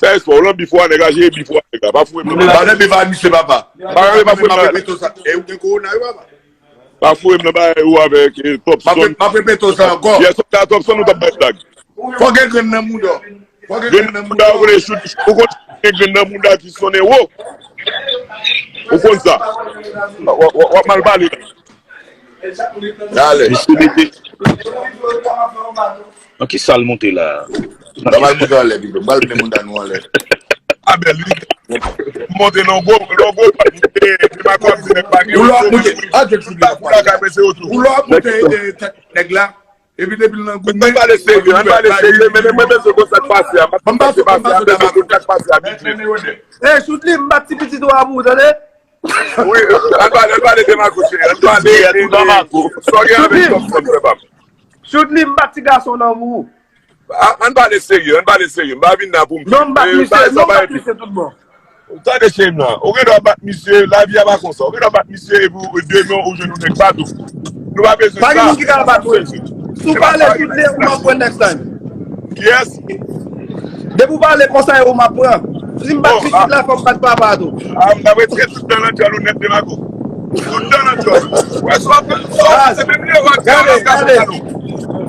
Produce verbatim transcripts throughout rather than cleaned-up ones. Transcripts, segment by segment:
Fè espò, w lan bif ou a nèg la, jere bif ou a nèg la. Pa foure m nan bagay. Ba lè bif a misye papa. Ba lè pa foure m nan bagay. E ou gen kowona wi papa. Pa foure m nan bagay ou avèk eh, Topson. M ap repete w sa ankò. Yè sòt la Topson ou t ap bay blag. Fò gen grenn nan mouda w. Fò gen grenn nan mouda w. Ou konnen chou, ou konn gen grenn nan mouda ki sonnen wo. Ou konn sa. W ap mal pale la. Dale. Misye mete. Nan ki sa l monte la? N a pral monte anlè pito. M pral mennen moun dan nou anlè. A bèl li. Monte nan gwo, nan gwo. Demakò ap di nèg pa gen. Ou lò ap monte. A, Jezi. Ou la ka mete yo tou. Ou lò ap monte eh, tèt nèg la. Epi depi l nan goumen. Ann pale serye, ann pale serye. Men mwen bezwen konn sa k pase a. M ap pase pase a, bezwen konn sa k pase a. E Choudly, m bat ti pitit ou a pou ou, tande? Wi, ann pale, ann pale de Marco, cheri. Ann pale de sa w gen avèk Topson, frè pa m. Choudly, m bat ti gason nan pou ou. A, ann pale serye, ann pale serye. M pa vin la pou m. Non, m bat misye, non, m bat misye tout bon. Tande cheri m nan. Ou gen dwa bat misye, lavi a pa konsa. Ou gen dwa bat misye epi w- demen ou jwenn yon nèg bat ou. Nou pa bezwen sa. Pa gen moun ki ka bat mwen. Si w pale tout lè, ou m ap pran next time. Kiyès? Depi w pale konsa, e ou m ap pran. Si m bat pitit la, fò m bat papa tou. A, m ta retire tout dan nan djòl ou nèt Demakò. Tout dan nan djòl. Wè, si w ap, si w ap ranse menm lewa dèyò la, m ka fè kado.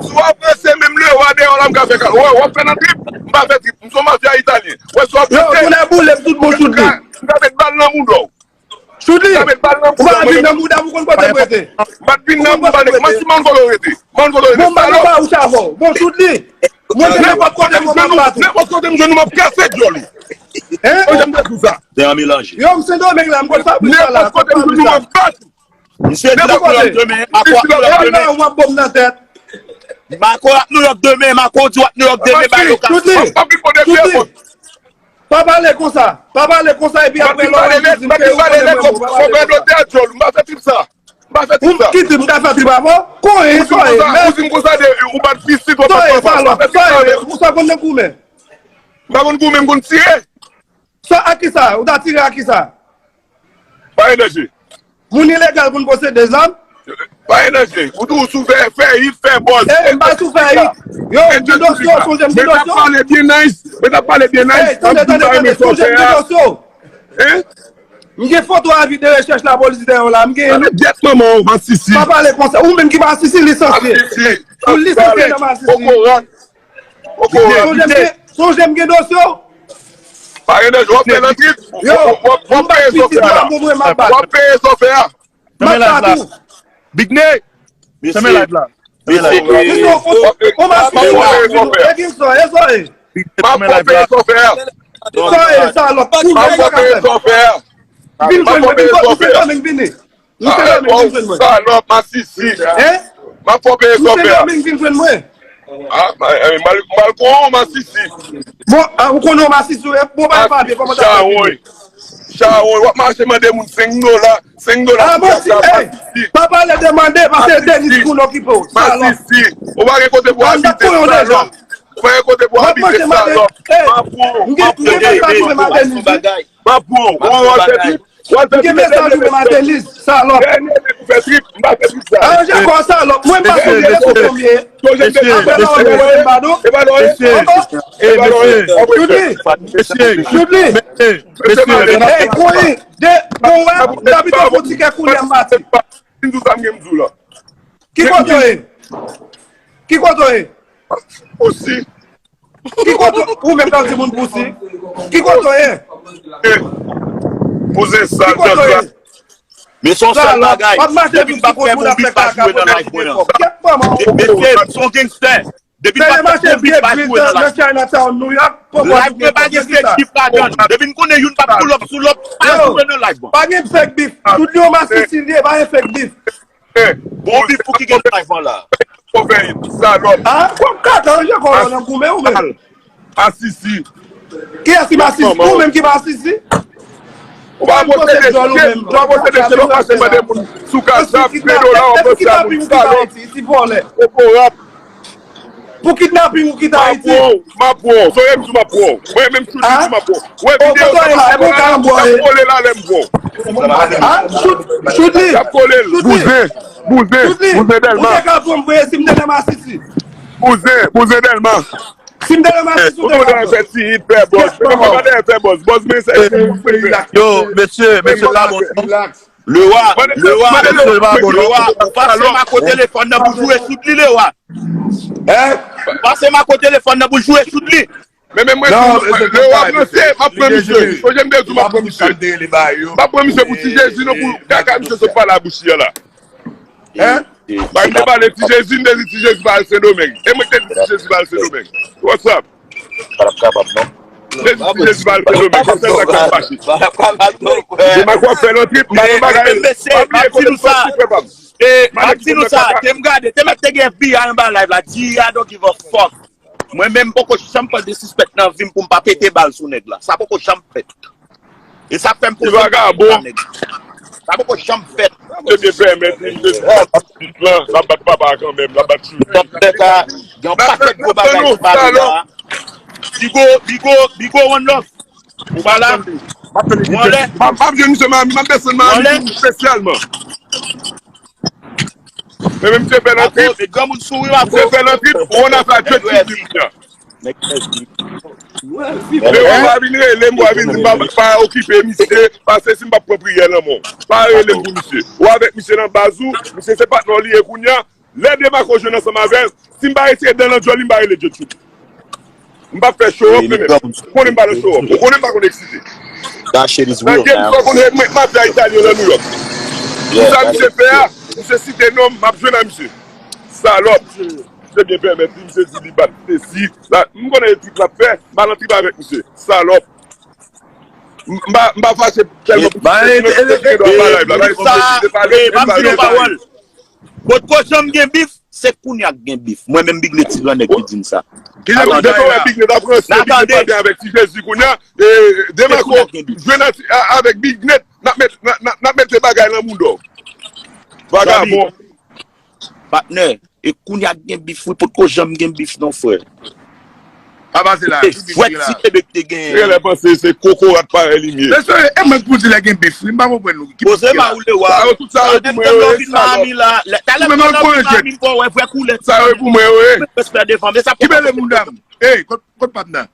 Si w ap ranse menm lewa dèyò la, m ka fè kado. Wè, w ap fè nan trip, m pa fè trip. M se yon mafya italyen. Wè, si w ap ranse. Yo, kounye a boule m tout bon Choudly. M ka met bal nan mouda w. Choudly, ou pa vin nan mouda m, ou konn kote m rete. M pa t vin nan mouda nèg. Manti, m konn kote w rete. M konn kote w rete. Bon, m pa nan pa ou chavon. Bon, Choudly. Mwen, nenpòt kote m jwenn ou, nenpòt kote m jwenn ou, m ap kase djòl ou. Hein? Mwen, jan m te di w sa. Se yon melanje. Yo, m Sendomeng la, m konn fabrik sa la. Nenpòt kote m jwenn ou, m ap bat ou. Misye di l ap Nouyòk demen, Marco ap Nouyòk demen. Ou ap bon nan tèt. Marco ap Nouyòk demen, Marco di w ap Nouyòk demen, ba yo kase. Choudly. Pa pale konsa. Pa pale konsa epi apre lè w vin di m ke ou konnen mwen bon. Ou pa pale konsa. Ou kite m ka fè trip avè w. Konnen, konnen. Ou di m konsa de ou bat pitit w ap fè salòp. Ou sa konn nan goumen. M pa konn goumen, m konn tire. Sa a kisa? Ou ta tire a kisa? Pa gen danje. Moun ilegal konn posede zam? Pa gen danje. Ou tou sou fè, fè hit, fè buzz. E, m pa sou fè hit. Yo, m gen dosye w, sonje m gen dosye w. Mwen t ap pale byen nice. Mwen t ap pale byen nice. Ey, tande, tande, tande, sonje m gen dosye w. Hein? M gen foto avi de rechèch lapolis dèyè w la. M gen. Tande gyèt manman w, masisi. Pa pale konsa. Ou menm ki masisi, lisansiye. Ou lisansiye nan masisi. Sonje m gen, sonje m gen dosye w. Pa gen danje, w ap fè nan trip. Yo, w ap peye sa w fè a la. W ap peye sa w fè a. M ap bat ou. Big Ney. Mesye. Mesye. Ou masisi. E gen sa, e sa, e. M ap fè w peye sa w fè a. Sa, e, salòp. M ap fè w peye sa w fè a. Vin jwenn mwen, vin jwenn mwen, vin jwenn mwen. Misye la, men, vin jwenn mwen. Salòp, masisi. Hein? M ap fè w peye sa w fè a. Misye la, men, vin jwenn mwen. A, mal, mal kon w masisi. Bon, a, ou konnen w masisi, wi. Bon, pa pale, kòman ta fè vini? Chawony, w ap mache mande moun senk dola, senk dola pou kaka masisi. Pa pale de mande, paske Denis Koun okipe w. Salòp. Masisi. Ou pa gen kote pou w abite, salòp. Ou pa gen kote pou w abite, salòp. M ap pran w, m ap pran w. M gen mesaj ou menm a Denis, wi. M gen mesaj ou menm a Denis, salòp. Dènye nèg ou fè trip, m pa fè trip sa. Aranje kò w, salòp. Mwen m pa sonje leson konbyen. Apre la w ap voye m bado. Choudly. Choudly. Ey, kouri. De, bon, wè, m t abite yon tikè kounye a m pati. Ki kote w ye? Ki kote w ye? Osi. Ki kote ou menm k ap di moun pousi? Ki kote w ye? Pousi sal. Ki kote w ye? Men se yon sèl bagay. Depi m pa fè bon bif pa jwe nan live mwen an. Mesye, se yon gangstè. Depi m pa fè bon bif pa jwe nan live. Live mwen pa gen fake bif ladan l. Depi m konnen youn p ap pull up sou lòt, pa jwe nan live mwen. Pa gen fake bif. Tout li yon masisi li ye, pa gen fake bif. Bon bif pou ki gen live an la. Fò fè hit, salòp. A, kòm kaka, anje kò w nan goumen ou menm. Masisi. Kiyès ki masisi? Ou menm ki masisi? Ou pa posede chèch, ou pa posede chèch, ou pa posede moun sou kazap, de dola, ou posede moun salòp. Ti vòlè. Kokorat. Pou kidnaping ou kite Ayiti. M ap pran w, m ap pran w. Sonje m di w m ap pran w. Mwen menm Choudly di m ap pran w. Wè videyo sa m ap kole la lè m pran w. M ap kole l. Bouzen, bouzen, bouzen Dèlma. Ou te ka pran m vre si m te nan masisi. Bouzen, bouzen Dèlma. Si m te nan masisi, ou te ka pran m. Fè ti hit, fè buzz. Mwen pa dèyè fè buzz. Buzz mwen se. Yo, mesye, mesye pa bon. Lewa, Lewa, Lewa, ou pase m ako telefòn nan pou jwe Choudly, Lewa. Ou pase m ako telefòn nan pou jwe Choudly. Men, men mwen, Lewa, m lanse, m ap pran misye. Sonje m te di w m ap pran misye. M ap pran misye pou ti Jezi, non, pou kaka misye sot pale a bouch li a la. Bay m te pale ti Jezi, m te di ti Jezi pa al Sendomeng. E mwen ki te di ti Jezi pa al Sendomeng. What's up? Pa t ap kapab, non. Jezi, ti Jezi pa al Sendomeng. Se sèl sa k fè m fache. Pa t ap kapab, non, frè. Demarco ap fè nan trip, m pa nan bagay. M ap di nou sa. E, m ap di nou sa, te m gade, te mèt te gen F B I anba live la, di, I don't give a fuck. Mwen menm, m poko janm pran disrespect nan vi m pou m pa pete bal sou nèg la. Sa poko janm fèt. E sa fè m poze m kesyon sa, nèg. Sa poko janm fèt. Ebyen, pèmèt li, m te di, l ap bat papa kanmenm, l ap bat Choudly. Donk, nèg la, gen yon pakèt gwo bagay ki pale la. Bigo, Bigo, Bigo, one love. Ou pa la? Ou anlè? M ap jwenn misye Miami, m ap desann Miami espesyalman. Men, men misye fè nan trip. Misye fè nan trip, ou ann afè djèt sou trip la. Lewa pa vin rele m, pa vin di m pa, pa okipe misye, pase si m p ap pran priyè nan men w. Pa rele m pou misye. Ou avèk misye nan baz ou, misye se patnè w li ye kounye a. Lè Demarco jwenn ansanm avè l, si m pa retire dan nan djòl li, m pa rele Djodjou. M p ap fè show up, men menm. Ou konnen m pa nan show up. Ou konnen m pa konn eksite. Nan game sa w konn red mwen, mafya italyen nan New York. Pou sa misye fè a, misye site non m, m ap jwenn ak misye. Salòp. Misye byen pèmèt li, misye di li bat sesi. M konnen e trip l ap fè, m pa nan trip avèk misye. Salòp. M pa, m pa fache tèlman pou misye, sinon misye te gen dwa pa live la. Sa, e, m ap di yon pawòl. Potko janm gen bif, se kounye a k gen bif. Mwen menm Big Nèt ti grannèg ki di m sa. Kilè w te wè Big Nèt ap ranse, Big Nèt pa byen avèk Ti Jezi kounye a? E, Demarco jwenn a, a, avèk Big Nèt, n ap met, n ap, n ap, n ap mete bagay nan mouda w. Vagabon. Patnè, e kounye a k gen bif wi, potko janm gen bif non, frè. Pa pase la, e jwèt ti bebe k te genyen. Genlè panse se kokorat parèy li m ye. Mesye, e mwen k pou di lè gen bif wi, m pa konprann nou. Ki poze ma ou Lewa. Sa yo tout sa yo pou mwen yo ye, salòp. Talè m te nan Miami, m pa wè vrè koulè. Sa yo pou mwen yo ye. Respè devan, men sa pou mwen. Ki bele moun dam. Ey, kot, kot patnè?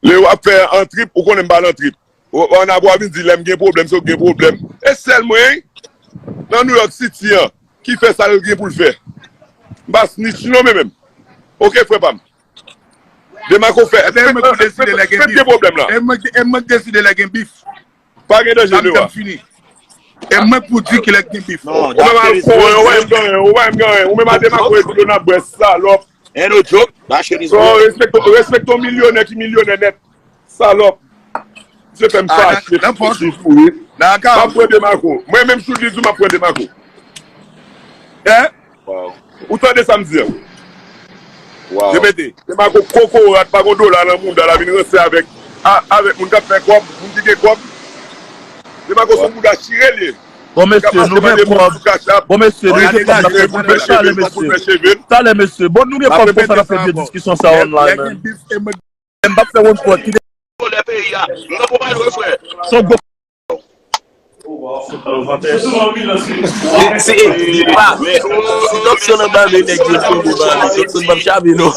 Lè w ap fè an trip, ou konnen m pa nan trip. Ou, ou ann ap vin di lè m gen pwoblèm, se ou k gen pwoblèm. E sèl mwen, wi, nan New York City an, ki fè sa l gen pou l fè. M pa snitch non, men menm. Oke, frè pa m. Demarco fè, fè, fè, fè, fè pwoblèm la. E mwen, e mwen k deside lè gen bif. Pa gen danje, Lewa. E mwen k pou di kilè k gen bif. Ou menm al fon, ou wè m gen anyen, ou wè m gen anyen. Ou menm a Demarco e di yo n ap bwè, salòp. Ain't no joke. That shit is real. Respekte, respekte yon milyonè ki milyonè nèt. Salòp. Misye fè m fache. M ap pran Demarco. Mwen menm Choudly di m ap pran Demarco. Hein? Ou tande sa m di an? Repete. Demarco kokorat, pa gon dola nan mouda l, ap vin ranse avèk, a, avèk moun k ap fè kòb, moun ki gen kòb. Demarco se yon bouda chire l ye. Bon, mesye, nou gen kòb. Bon, mesye, nou gen kòb, n ap reprann talè, mesye. Talè, mesye. Bon, nou gen kòb konsa, n ap fè vye diskisyon sa online, man. M p ap fè yon pòt. Kite vòlè peyi a. M nan pou pale, frè. Se yon gwo. Se, se, e, e pa, si tansyon nan ba men nèg yo, se yon gwo ba men. Tansyon p ap chape, non.